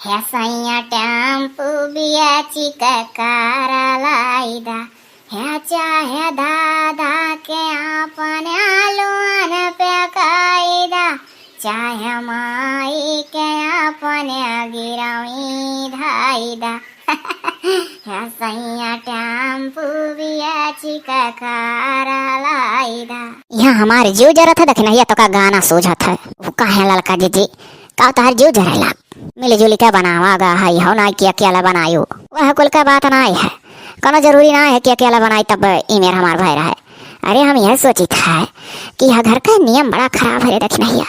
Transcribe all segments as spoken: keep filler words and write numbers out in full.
हे सैया टेम्पू बियाची के कार लाई दा, हे चाहे दादा के आपन आलूअन पे काई दा, चाहे माई के आपन गिरवी धाई दा। हे सैया टेम्पू बियाची के कार लाई दा। यहाँ हमार जीव जरत है, दखिनहिया तोका गाना सूझत है। वो काहे ललका जीजी, का तोहार जीव जरेला? मिली जुली के बनावा गा है, हो ना कि अकेला बनायू। वह कुल का बात ना है, कोनो जरूरी ना है कि अकेला बनाई तब ई मेर हमार भय रहे। अरे हम यह सोचित है कि यह घर का नियम बड़ा खराब है रे दखिनहिया।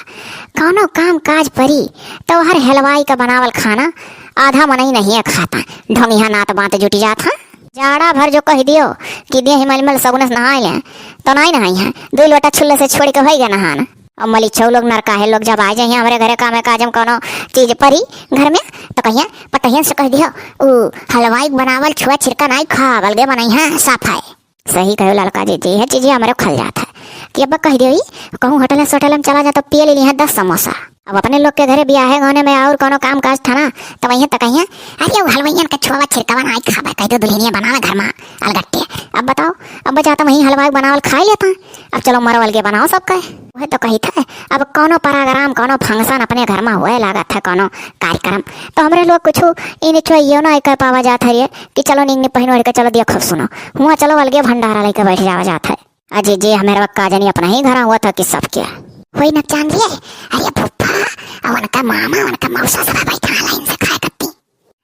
कोनो काम काज परी तो हर हलवाई का बनावल खाना आधा मनई नहीं है खाता, ढोंगिया नात बात जुटी जात है। जाड़ा भर जो कह दियो कि देह मलमल सगुन से नहाए ले, तो नहीं नहाई है। दो लोटा छुल्ले से छोड़ के होई गया नहाना। अब मलिच्छऊ लोग नरकाहे लोग जब आ जाइए हमरे घरे कामे काज में कोनो चीज परी घर में, तो कहिए पतहियन से कह दियो, "ऊ हलवाई बनावल छुआ छिरका नहीं खाब, अलगे बनई है, साफ है।" सही कहो ललका जीजी, यह चीज हमरे खल जात है कि अब कह दियो, कहूँ होटल सोटल में चला जा तो पिए ले लिहे दस समोसा। अब अपने लोग के घरे बियाहे गौने में और कोनो काम काज था ना, तो वहीं तक कहिए, "अरे वो हलवाइयन के छुआ छिरका नहीं खाबे, कह दो दुल्हनिया बनावे घर में अलगट्टे।" अब बताओ, अब जाता वहीं हलवाई बनावल खाई लेता। अब चलो मरो अलगे बनाओ सबके। वह तो कही थे, अब कोनो प्रोग्राम, कोनो फंक्शन अपने घर में हुए लागत है, कोनो कार्यक्रम, तो हमरे लोग कुछ इन चुइयो ना कह पावा जात है रे कि चलो निंगनी पहन ओढ़ के चलो देखो सुनो, हुआ चलो अलगे भंडारा लेके बैठ जावा जात है। अजी जी, हमें रवा का जानी अपना ही घर हुआ था कि सबके। होई न चांद रे, अरे फूफा, और उनका मामा, उनका मौसा सब बैठा लाइन से खाए करती।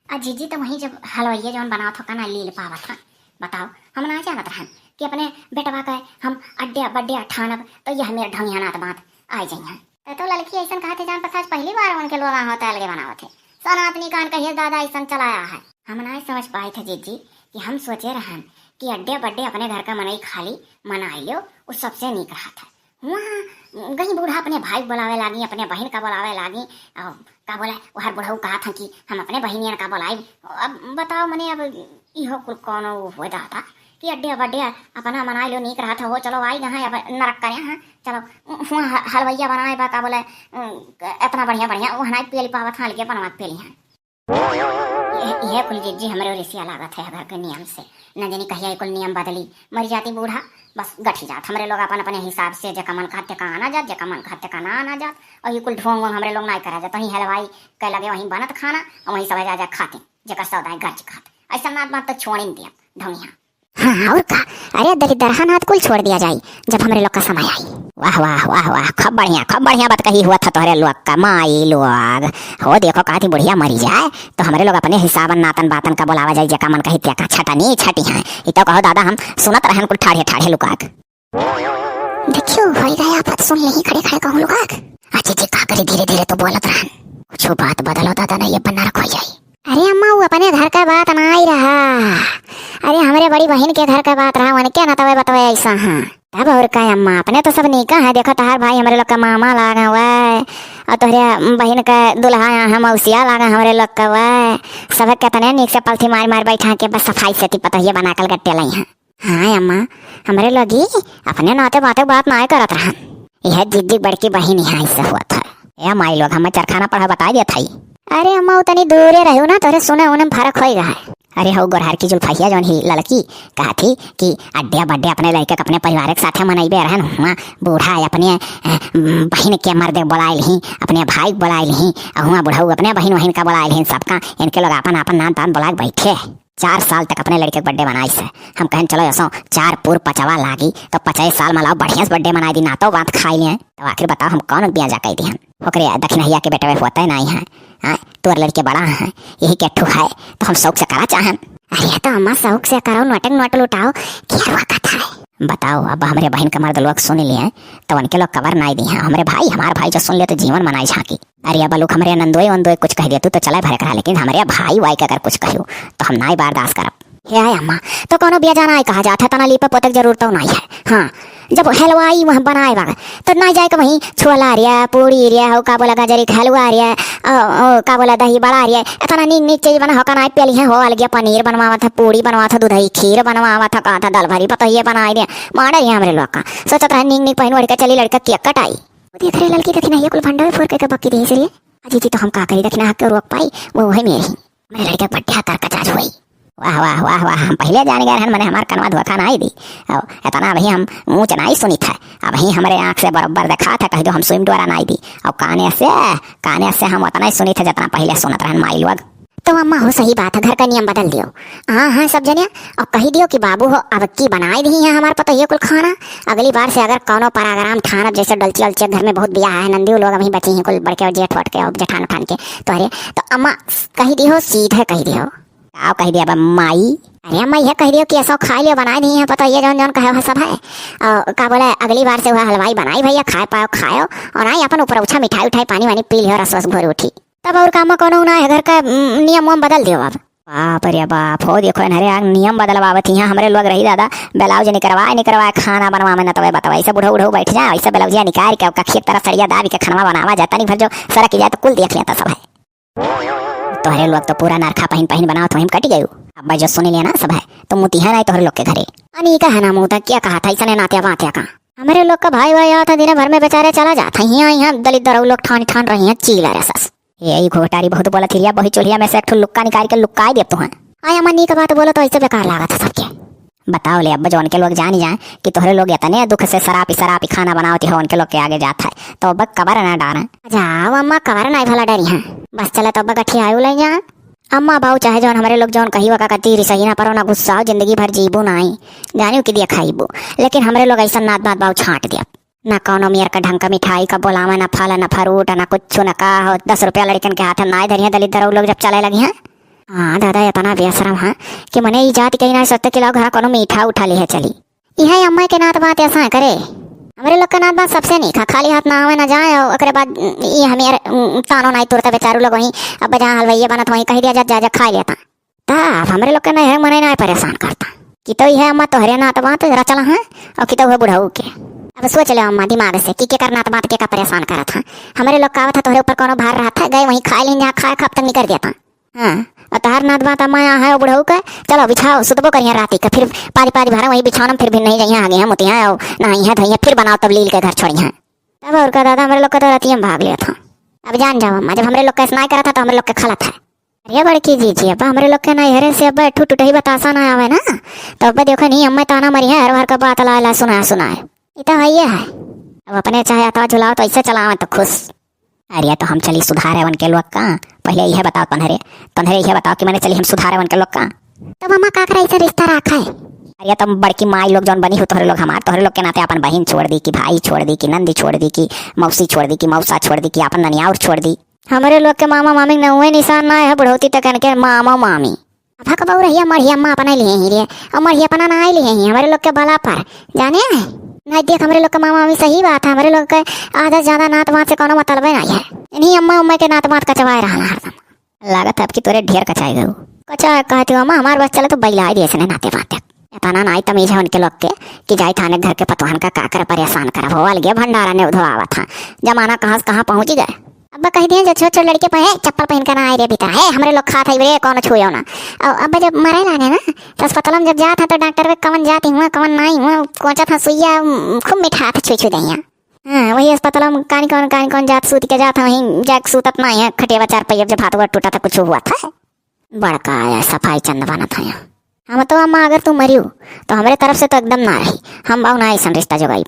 आ जीजी तो वहीं जब हलवाइया जौन बनावत हो का ना लील पावत है। बताओ, हम ना जानत रहन कि अपने बेटवा का हम अड्डे बड्डे ठानब तो यह मेरे ढंगिया नात बात आ जाइए। तो, तो लड़की ऐसन कहा थे जान पता आज पहली बार उनके लोग होता अलगे बनावत है। सनातनी कान कहिए दादा ऐसन चलाया है। हम ना समझ पाए थे जीजी कि हम सोचे रहन कि अड्डे बड्डे अपने घर का मनई खाली मनाई लो, वो सबसे नीक रहत है। वहाँ गई बूढ़ा अपने भाई बुलावे लागी, अपने बहिन का बुलावे लागी। और का बोला, वहर बुढ़ऊ कहा था कि हम अपने बहिनियन का बुलाई। अब बताओ मने, अब इहो कुल कौनो हो जाता कि अड्डे बड्डे अपना मनाई लो, नीक रहत है वो, चलो आई गए अब नरक करे हैं, चलो हुआ ह-, हलवैया बनाए बा, का बोले, उम, इतना बढ़िया बढ़िया वो हनाई पियली पावत हाँ, अलगे बनवा के पियली हैं। ये, ये कुल जीजी हमरे रिसिया लागत है घर के नियम से। न जानी कहिया ये कुल नियम बदली, मर जाती बूढ़ा, बस गठी जात। हमरे लोग अपन अपने हिसाब से जेका मन कहत तेका आना जात, जेका मन कहत तेका ना आना जात। और ये कुल ढोंग वोंग हमरे लोग ना करा जात। वहीं हलवाई के लगे वहीं बनत खाना और वहीं सब जा जा खाते, जेकर सौदाई गरज खात। ऐसा नात बात तो छोड़ ही दिया ढोंगिया। हाँ, और का? अरे दलिद्दरहा नात कुल छोड़ दिया जाई, जब हमरे लोग का समय आई। वाह, वाह, वाह, वाह, खूब बढ़िया, खूब बढ़िया बात कही हुआ था तोहरे लोग का, माई लोग। हो देखो, कहा थी बुढ़िया मरी जाए, तो हमरे लोग अपने हिसाबन नातन बातन का बुलावा जाई, जेका मन कही तेका छटनी छटी हैं। ई तो कहो दादा, हम सुनत रहन कुल ठाढ़े ठाढ़े लुकाक। देखियो, होई गया आफत, सुन लेही खड़े खड़े कहूँ लुकाक। अच्छा जी, का करी, धीरे धीरे तो बोलत रहन। कुछ बात बदलो दादा, नहीं ये बन्ना रखो जाई। अरे अम्मा, वो अपने घर का बात ना आई रहा। अरे हमरे बड़ी बहिन के घर का बात रहा, उनके ना तवे बतवे ऐसा हाँ। तब और का अम्मा, अपने तो सब नीका है। देखो तोहार भाई हमरे लोग का मामा लागा हुआ है, और तोहरे बहिन का दुल्हा यहाँ मौसिया लागा हमरे लोग का हुआ है। सब कितने नीक से पलथी मार मार बैठा के बस सफाई से ती पतोहिए बना कल गट्टे लाई हैं। हाँ अम्मा, हमरे लोग ही अपने नाते बाते बात ना करत रहन। यह जिज्जी बड़की बहिन यहाँ से हुआ था। ए माई लोग, हम चरखाना पढ़ा बताई देत हई। अरे अम्मा, वो तनी दूरे रहो ना, तोरे सुने उन्हें फर्क होई रहा है। अरे हऊ गोरहर की जुल्फहिया जौन ही ललकी कहा थी कि अड्डे बड्डे अपने लड़के के अपने परिवार के साथे मनइबे रहन, हुआ बूढ़ा अपने, अ, बहिन के मर्दे बोलाइल ही, अपने भाई के बोलाइल ही, और हुआ बुढ़ऊ अपने बहिन वहिन का बोलाइल ही, सबका इनके लोग आपन आपन नाम तान बोला के बैठे। चार साल तक अपने लड़के के बर्थडे मनाइस है। हम कहन चलो यसो चार पूर पचवा लागी तो पचास साल में लाओ बढ़िया से बर्थडे मनाई दी, नातो बात खाई लिए। तो आखिर बताओ हम कौन ब्याह जा कह दी हम? ओकरे दखिनहिया के बेटवे होते नहीं है। हाँ, तोर लड़के बड़ा है, यही के ठू है, तो हम शौक से करा चाहन। अरे तो अम्मा शौक से करो, नोटक नोट लुटाओ, क्या हुआ कथा है? बताओ, अब हमरे बहन के मर्द लोग सुन लिए तो उनके लोग कबर नहीं दी हैं। हमरे भाई, हमार भाई जो सुन ले तो जीवन मनाई झांकी। अरे अब लोग हमरे नंदोई वंदोई कुछ कह दिया तू तो चला भरे करा, लेकिन हमरे भाई वाई के अगर कुछ कहो तो हम नाई बर्दाश्त करब। हे आय अम्मा, तो कोनो बिया जाना है कहा जात है, तना लीपे पोते के जरूरत तो नहीं है। हाँ, जब हलवाई वहाँ बनाए बा तो ना जाए के वहीं छोला रे, पूड़ी रे, हो का बोला गाजरी के हलवा रे, ओ, ओ, का बोला दही बड़ा रे, इतना नीक नीक चीज बना हो का ना पेली है हो, अलगे पनीर बनवावत है, पूड़ी बनवावत है, दूधई खीर बनवावत है, कहा था दाल भरी पतोहिए बनाई रे, मारे रे हमरे लोग का। सोचत रहे नीक नीक पहन ओढ़ के चली लड़का केक कटाई। देख रे ललकी, देखी नहीं, ये कुल भंडार फोड़ के, के बक्की दी से रे। अजी जी, तो हम का करी, देखी ना के रोक पाई, वो वही में रही। हमरे लड़के के birthday है, करकचा आज हुई। वाह, वाह, वाह, वाह, हम पहिले जान गए रहन, मने हमार कनवा धोखा नाई दी। अउ एतना अबहीं हम ऊँच नाई सुनित है, अबहीं हमरे आँख से बरोबर देखात है, कहि देउ हम सुई में डोरा नाई दी। अउ काने से, काने से हम ओतना ही सुनित है, जेतना पहिले सुनत रहन माई लोग। तो अम्मा हो, सही बात है, घर का नियम बदल दियो। हाँ, हाँ, सब जनिया, अउ कहि दियो कि बाबू हो, अब की बनाई दिही है हमार पतोहिया कुल खाना। अगली बार से अगर कौनो program ठानब, जैसे डोलचिया उलचिया, घर में बहुत बियाह है, नंदियो लोग अबहीं बची हैं कुल, बड़के अउ जेठ वोठ के अउ जेठान उठान के, तो अरे, तो अम्मा कहि दिहो, सीधे कहि दिहो। का कहि दिया बा माई? अरे अम्मा, यह कहि दियो कि ऐसा खाई लियो, बनाई दिही है पतोहिया, जौन जौन कहे वह सब है। अउ का बोले, अगली बार से वह हलवाई बनाई भैया, खाए पाओ खायो, अउ नाई अपन ऊपर उछा मिठाई उठाई, पानी वानी पी लियो, रस वस घोर उठी। तब अउर का अम्मा, कौनो ना है घर का, उम, नियम उम बदल दियो अब। बाप रे बाप, हो देखो इन्हरे आग नियम बदलवावत हियाँ। हमरे लोग रही दादा, ब्लाउज निकरवाए, निकरवाए खाना बनवा में नतवे बतवे। ऐसे बुढ़ऊ, उढ़ऊ बैठ जाए, ऐसे ब्लाउजिया निकाल के, कखिए तरह सड़िया दाबी के खानवा बनावा जाए, तनी भर जो सरक जाए तो कुल देख लेता सब है। तोहरे लोग तो पूरा नरखा पहिन, पहिन बनावत वहीं कट गयू। अब जो सुन लिया ना सब है, तो मुतिहा नहीं तोहरे लोग के घरे। अनी का है ना मुँह, क्या कहा था, ऐसने नात्या बात्या का? हमरे लोग का भाई वाई आवत है, दिन भर में बेचारे चला जात है। हियाँ, हियाँ दलित दरऊ लोग ठान, ठान रही हैं, चीला रसस। ए, ई घोटारी बहुत बोलत हिरिया, बही चोलिया में से एक ठो लुक्का निकाल के लुक्काई देब तुहन। आय अम्मा, नीक बात बोलो तो ऐसे बेकार लागत है सबके। बताओ ले, अब जो उनके लोग जानी जाए कि तोहरे लोग इतने दुख से सरापी, सरापी खाना बनावती हो, उनके लोग के आगे जात है, तो अब कबर ना डारें। जाओ अम्मा, कबर नहीं भला डरी हैं। बस चले तो अब गठियायु ले जाए। अम्मा बाऊ चाहे जौन हमरे लोग जौन कही वका कती रिसही ना परो ना गुस्साओ, जिंदगी भर जीबू नाई, जानियो कि दिया खाइबू, लेकिन हमरे लोग ऐसा नात बात बाऊ छांट दिया। ना कौनो मेर का ढंग का मिठाई का बोलावा, ना फल, ना फरूट, ना कुछ, ना का हो। दस रुपया लड़कन के हाथ में नाई धरिया, दलित दरऊ लोग जब चले लगी हैं। हाँ दादा, इतना बेशरम है कि मने ई जाति के ही ना सोचते कि लाओ घर कौनो मीठा उठा लिहे चली। इहे अम्मा के नात बात ऐसा करे। हमरे लोग के नात बात सबसे नीक है, खाली हाथ ना आवे ना जाए, और ओकरे बाद ई हमें, उम, तानो नाई तुरता बेचारू लोग वहीं, अब जहाँ हलवैया बनत वहीं कह दिया जा, जा, जा खाई लेता। तब हमरे लोग के नैहर मनई नाई परेशान करता कि तो इहे अम्मा तोहरे नात बात रचला है, और कि तो उहे बुढ़ऊ के। अब सोच ले अम्मा दिमाग से कि केकर नात बात के का परेशान करत है। हमरे लोग का आवत है तोहरे ऊपर कौनो भार रहत है, गए वहीं खाए लीन जहाँ खाए खप तक निकर देता। हाँ, और तोहर नात बात अम्मा यहाँ है, वो बुढ़ऊ के, चलो बिछाओ, सुतबो करिया राती के, फिर पारी पारी भरा वही बिछावन में फिर भी नहीं जइया, आगे हम उतिया और नहाइया धोइया, फिर बनाओ तब लील के घर छोड़िया। तब और का दादा, हमरे लोग का तो रतिया में भाग लेत हाँ। अब जान जाओ अम्मा, जब हमरे लोग का स्नाय करत है तो हमरे लोग के खलत है। अरे बड़की जीजी, अब हमरे लोग के नैहरे से अब ठू टुटही बतासा ना आवे ना, तो अब देखो नहीं अम्मा ताना मरी है, हर हर का बात ला ला सुनाए सुनाए। ये तो है, ये है। अब अपने चाहे अतवा झुलाओ तो ऐसे चलावे तो खुश। अरे तो हम चली सुधारे उनके लोग का? पहिले इहे बताओ तन्हरे, तन्हरे इहे बताओ कि मने चली हम सुधारे उनके लोग का? तब अम्मा का करे ऐसे रिश्ता रखा है? अरे तब बड़की माई लोग जौन बनी हो तोहरे लोग हमार, तोहरे लोग के नाते अपन बहिन छोड़ दी कि भाई छोड़ दी कि नंदी छोड़ दी कि मौसी छोड़ दी कि मौसा छोड़ दी कि अपन ननियाउर छोड़ दी। हमरे लोग के मामा मामी के नउए निशान ना है, बुढ़ौती तक इनके मामा मामी। अब हक बउर हिया मढ़िया अम्मा अपना लिए ही रे, और मढ़िया अपना ना आए लिए ही, हमरे लोग के बला पर, जाने? नहीं देख, हमरे लोग के मामा मामी सही बात है, हमरे लोग के आदत ज्यादा नात वात से कोनो मतलबे नहीं है। इन्हीं अम्मा उम्मा के नात वात कचवाए रहना हरदम। लागत है अब की तोरे ढेर कचाए गऊ। कचाए कहती हो अम्मा, हमार बस चले तो बैला आई दिए इसने नाते बाते। इतना नाई तमीज है उनके लोग के कि जाई थाने घर के पतोहन का का कर परेशान करब हो, अलगे भंडारा ने उधवावत है। जमाना कहाँ से कहाँ पहुँच गए। अब्बा कह दिए जो छोट छोट लड़के पे, "हे, चप्पल पहन के ना आए रे भीतर, हे, हमरे लोग खात है रे, कौन छुएओ ना।" और अब्बा जब मरे लागे ना, तो अस्पताल में जब जात है तो डॉक्टर के कवन जाति हुआ, कवन नाई हुआ, कोचत है सुइया, उम, खूब मिठात है छुई छुई दहिया। हाँ, वही अस्पताल में कानी कौन, कानी कौन जात सूत के जात है, वहीं जाके सूतत नाई है, खटिया चार पहिया जब हाथ गोड़ टूटा था, कुछ हुआ था। बड़का आया सफाई चंद बनत है। हम तो अम्मा अगर तू मरियो, तो हमरे तरफ से तो एकदम ना रही, हम बाऊ ना ऐसन रिश्ता जोगाई।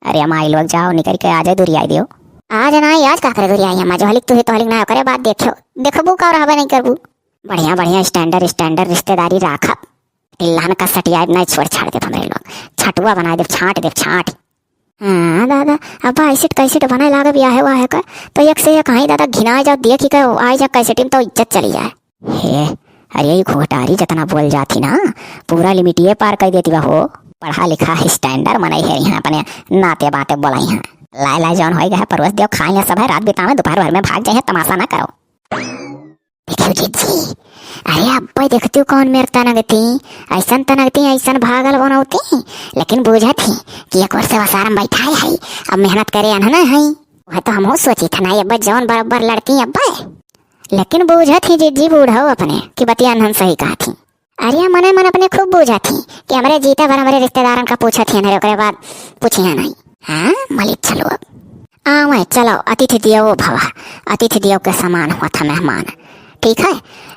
अरे अम्मा, आई लोग जाओ, निकल के आ जाए, दुरियाई दियो। आज ना आई, आज का करे दुरियाई अम्मा, जो हलिक तू है तो हलिक ना, ओकरे बाद देखो, देखबू का रहबे नहीं करबू। बढ़िया, बढ़िया standard, standard रिश्तेदारी राखब। टिल्लान का सटियाए नहीं छोड़ छाड़ देब हमरे लोग, छटुआ बनाए देब, छांट देब, छांट। हाँ दादा, अब ऐसिट कैसिट बनाए लागे बियाहे वाहे का, तो एक से एक आई दादा घिनाए जाओ, देखी के आई जा कैसिट में तो इज्जत चली जाए। हे, अरे ई घोटारी जितना बोल जाती ना, पूरा लिमिटिए पार कर देती बा हो। पढ़ा लिखा है, standard मनई है यहाँ, अपने नाते बाते बोलाई हैं। लाए लाए जौन होई गए परोस दियो, खाए सब है, रात बितावे, दोपहर भर में भाग जाए, तमाशा ना करो। देखियो जीजी, अरे अब्बे देखती कौन मेर तनगती, ऐसन तनगती, ऐसन भागल बनौती, लेकिन बूझत ही कि एक ओर से वसारम बैठाए है, अब मेहनत करे अनहना है। वह तो हमहू सोची था ना, अब्बे जौन बराबर लड़ती अब्बे। लेकिन बूझत ही जीजी बूढ़ऊ अपने कि बतिया अनहन सही कहत ही। अरे मने मन अपने खूब बूझत ही कि हमरे जीते भर हमरे रिश्तेदारन का पूछत ही, अरे ओकरे बाद पूछिया नहीं। हाँ, मलिक चलो अब। आवे, चलो, अतिथि देवो भव, अतिथि देव के समान हुआ था मेहमान, ठीक है।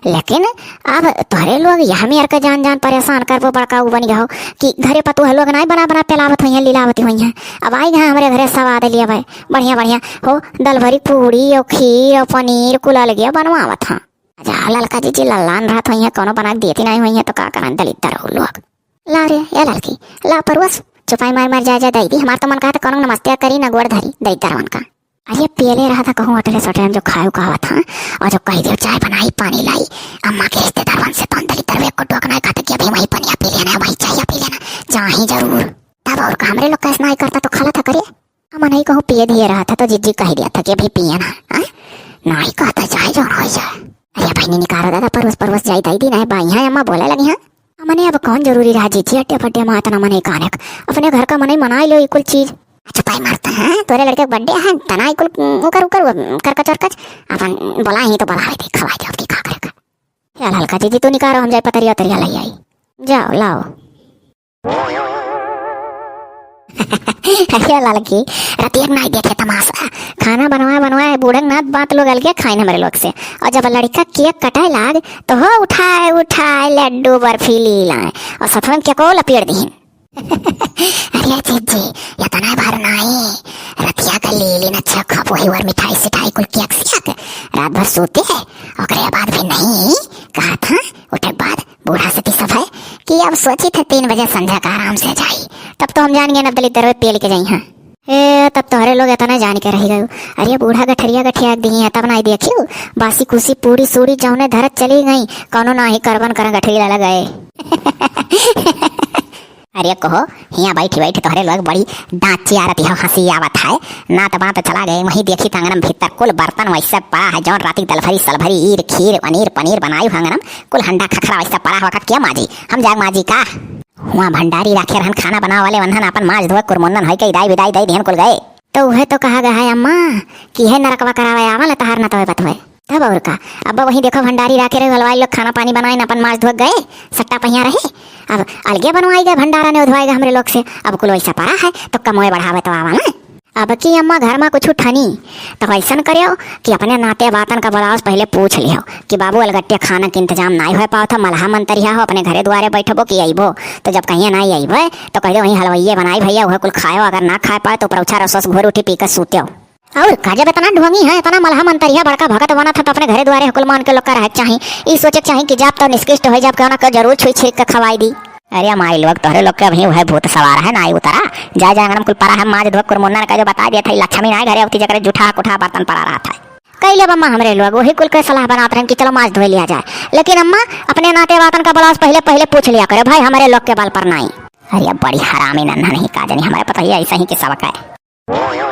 लेकिन अब तोहरे लोग यह मेर के जान जान परेशान करबो, बड़का उ बन गया हो कि घरे पतोह लोग नाई बना बना पिलावत हुई हैं, लिलावत हुई हैं। अब आई गए हमरे घरे सवाद लियावे, बढ़िया बढ़िया हो, दल भरी पूड़ी और खीर और पनीर कुल अलगे बनवावत हैं। जा ललका जीजी लल्लान रहत हुई हैं, कोनो बना के देती नाई हुई हैं, तो का करन दलिद्दर हो लोग। ला रे, ए ललकी, ला परुस, चुपाई मार मार जा जा दई दी। हमार तो मन कहत कौनो नमस्ते करी ना गोड़ धरी, दई दरवन का। अरे पियले रहा था कहूँ होटले सोटले में जो खाए का आवत हाँ, और जो कह दियो चाय बनाई पानी लाई, अम्मा के रिश्तेदार बन से तो अंदर इधर वे को टोकना है, कहते कि अभी वहीं पनिया पी लेना है, वहीं चाय पी लेना, चाही जरूर। तब और का हमरे लोग का ऐसा नहीं करता तो खाला था करे। हम नहीं कहूँ पिए दिए रहा था तो जीजी कह दिया था कि अभी पिए ना, हाँ? नहीं कहता चाहे जो हो जाए। अरे बहनी निकारो दादा, परोस परोस जाई दई दी ना है, बाई हैं अम्मा बोले लगी हैं। हमने अब कौन जरूरी रहा जीजी अड्डे पड्डे में इतना मने काने क-, अपने घर का मने मनाई लो ये कुल चीज। चुपाई मारता है, तोरे लड़के का बर्थडे है, तना ही कुल उकर उकर करकच उरकच, अपन बोला ही तो बोलावे दे, खवाई दे, और की का करे का। या ललका जीजी तू निकारो, हम जाए पतरिया उतरिया ले आई। जाओ लाओ। अरे ललकी, रतिया के नाई देखे तमाशा, खाना बनवाए बनवाए बूढ़े नात बात लोग अलगे खाइन हमरे लोग से, और जब लड़का केक कटाए लाग तो हो उठाए उठाए लड्डू बर्फी ली लाए और सफरन के को लपेट दीन। अरे जीजी, इतना भर नाई, रतिया के ली ली न अच्छा खाबो ही और मिठाई सिठाई कुल केक सियाक, रात भर सोते है, ओकरे बाद भी नहीं कहा था, उठे बाद बूढ़ा से सब है कि अब सोची थे तीन बजे संध्या का आराम से जाई, तब तो हम जान गए न दलिद्दर पेल के जाई हैं। ए, तब तोहरे लोग इतना जान के रह गयो। अरे बूढ़ा गठरिया गठिया दी है, तब नहीं देखियो, बासी कुसी पूरी सूरी जौने धरत चली गई, कौनो नाही करबन कर गठरी लगा गए। अरे कहो, हियाँ बैठी बैठी तोहरे लोग बड़ी दाँत चियारत हो, हँसी आवत है। ना तो बात चला गए, वहीं देखी त अंगनम भीतर कुल बर्तन वैसे पड़ा है, जौन राती दलभरी सलभरी ईर खीर अनीर पनीर बनाई हो अंगनम, कुल हंडा खखरा वैसे पड़ा हुआ का क्या माजी? हम जाग माजी का? हुआ भंडारी राखे रहन खाना बनावे वाले वन्हन अपन माज धोए कुरमुन्नन होई के इदाई बिदाई दे दिहन कुल गए। तो उहे तो कहा गया है अम्मा कि है नरकवा करावे आवा ला तहार ना तोए बतवे। तब और का, अब वहीं देखो भंडारी राखे रहे, हलवाई लोग खाना पानी बनाए न अपन माज धोए गए, सट्टा पहिया रहे। अब अलगे बनवाई गए भंडारा ने उधवाए गए हमरे लोग से। अब कुल वैसा पड़ा है तो कमोए बढ़ावे तो आवा ना। अब की अम्मा घर में कुछ ठनी तो ऐसन करियो कि अपने नाते बातन का बुलाओ, पहले पूछ लियो कि बाबू अलगट्टे खाना के इंतजाम नाई होए पावत है, मलहा मंतरिया हो, अपने घरे दुआरे बैठबो कि अइबो? तो जब कहिए नाई अइबे तो कह दो वहीं हलवाइये बनाई भैया, वह कुल खायो, अगर ना खाए पाए तो परौछा रसोस घोर उठी पी के सूत्यो। और का, जब इतना ढोंगी है, इतना मलहा मंतरिया बड़का भगत बनत है, तो अपने घरे दुआरे हुकुल मान के लोग का रहे के चाही, ई सोचे के चाही कि जाब तो निष्कृष्ट हो जाब, केहू ना केहू जरूर छुई छिरिक के खवाई दी। अरे माई लोग, तोहरे लोग के अभी वह भूत सवार है, नाई उतरा। जा जा अंगनम कुल परा है, माज धोक कुरमुन्ना का जो बता दिया था, ई लक्ष्मी नाई घरे अवती, जकरे जूठा कुठा बर्तन पड़ा रहा था। कैले बम्मा हमरे लोग वही कुल के सलाह बनात रहन कि चलो माज धोए लिया जाए, लेकिन अम्मा अपने नाते बातन का ब्लाउज पहले पहले पूछ लिया करे भाई, हमरे लोग के बल पर नाई। अरे अब बड़ी हरामी नन्हा नहीं का जानी, हमारे पता ही ऐसा ही कि सबक है।